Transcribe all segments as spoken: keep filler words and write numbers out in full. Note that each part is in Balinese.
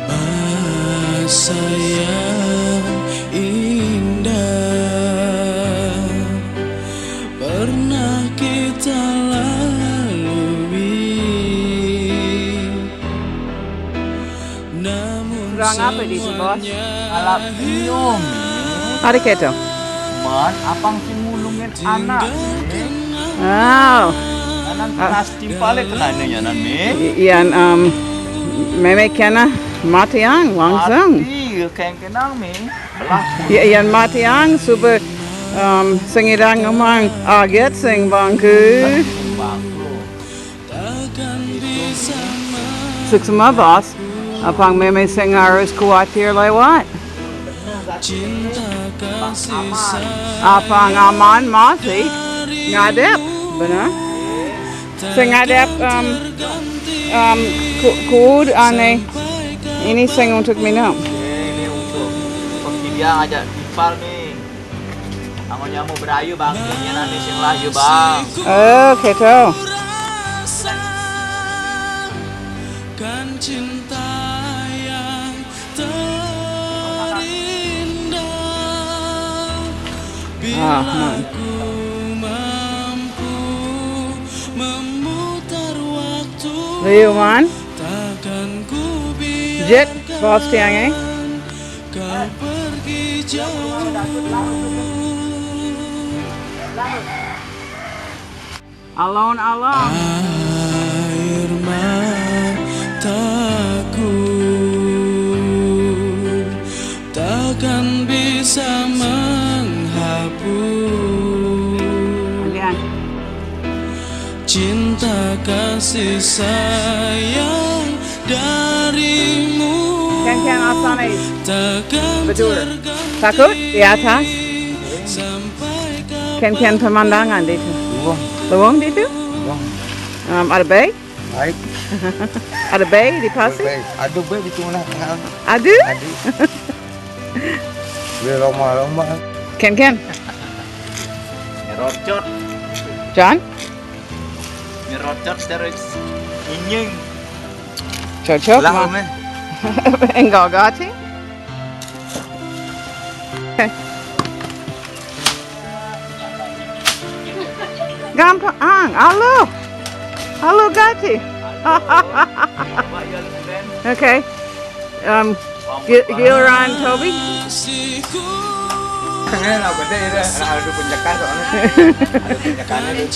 Masa yang indah pernah kita lalui. Namun Kurang apa di sini, Bos? semuanya Alap senyum. Ada keto. Man, apang sing ngulungin anak ni. Oh. Anak kelas timpal kena ni ya nan ni. Iyan, um, meme kena matiang langsung. Mati keng kenang mi. Belah Ya, iyan matiang suba, um, sengidang ngemang aget sing bangku. bangku. takkan bisa Suksma, Bos. Apang meme sing harus kuatir lewat. cinta kasih sayang Apang aman masih ngadep, benar? Sing ngadep, um, um, ku- kud ane ini sing untuk minum. Ini untuk pengkilian aja timpal ni. Angon nyamuk berayu bang. Ini nanti sing lah ya bang. Oh, keto. Rasakan cinta yang terindah Ah, bila man. Ku mampu memutar waktu Liu man. Takkan ku Jet, biarkan Bos tiang eh. Kau pergi jauh Alone, alone. Air mataku takkan bisa menghapus Again. cinta kasih sayang darimu. Ken ken asana. Takkan Betul. terganti Takut? Ya, ta? sampai Ken ken pemandangan di tu. Wah, Lawang di tu? wah. Um, ada bay? Baik. Ada bay di Pasir? Baik. Aduh, baik di tengah. Ada? Aduh. Boleh lama-lama. Ken ken. Nyerocot. John? Nyerocot terus. Inying. Cocok Lah, mah. men. Enggak gati. Gampang. Halo. Halo gati. Okay. Um, Gi- Gilran Toby. Kenapa deh ya? Ada pencekan soalnya. Ada pencekannya nih.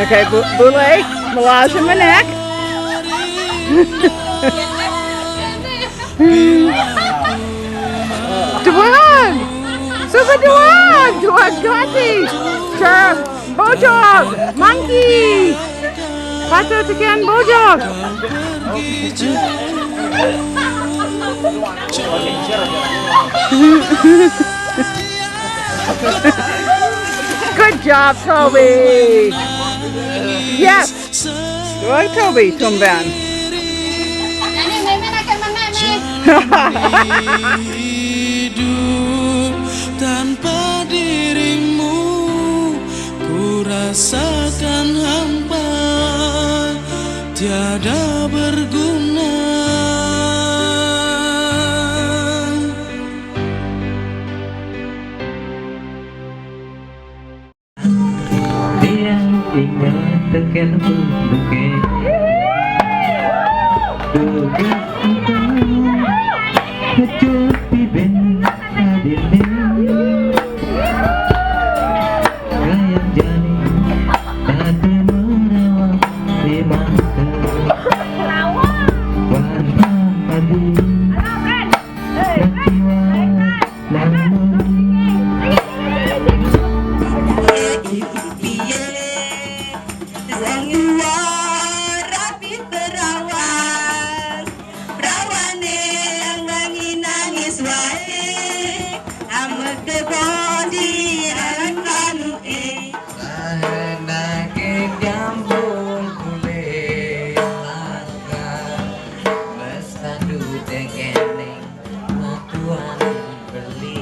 Okay, bu- bule, melasa menek. Duan! Suka duan! Duan gati! Term! Bojog! Monkey! Pato tekan bojog! Good job, Toby! Yes! Good, Toby, tumban. Hidup tanpa dirimu ku rasakan hampa tiada berguna. Dia ingat tekan buke. Duga kecuali ben adine. Kayang jani tadi merawat di mata. Wan padi. Wong luar rapi perawan, perawane yang wangi nangis wae, amek kebodi aran kanuke. Anake jambung kule langka, mesadu dengene. Tuhan beli.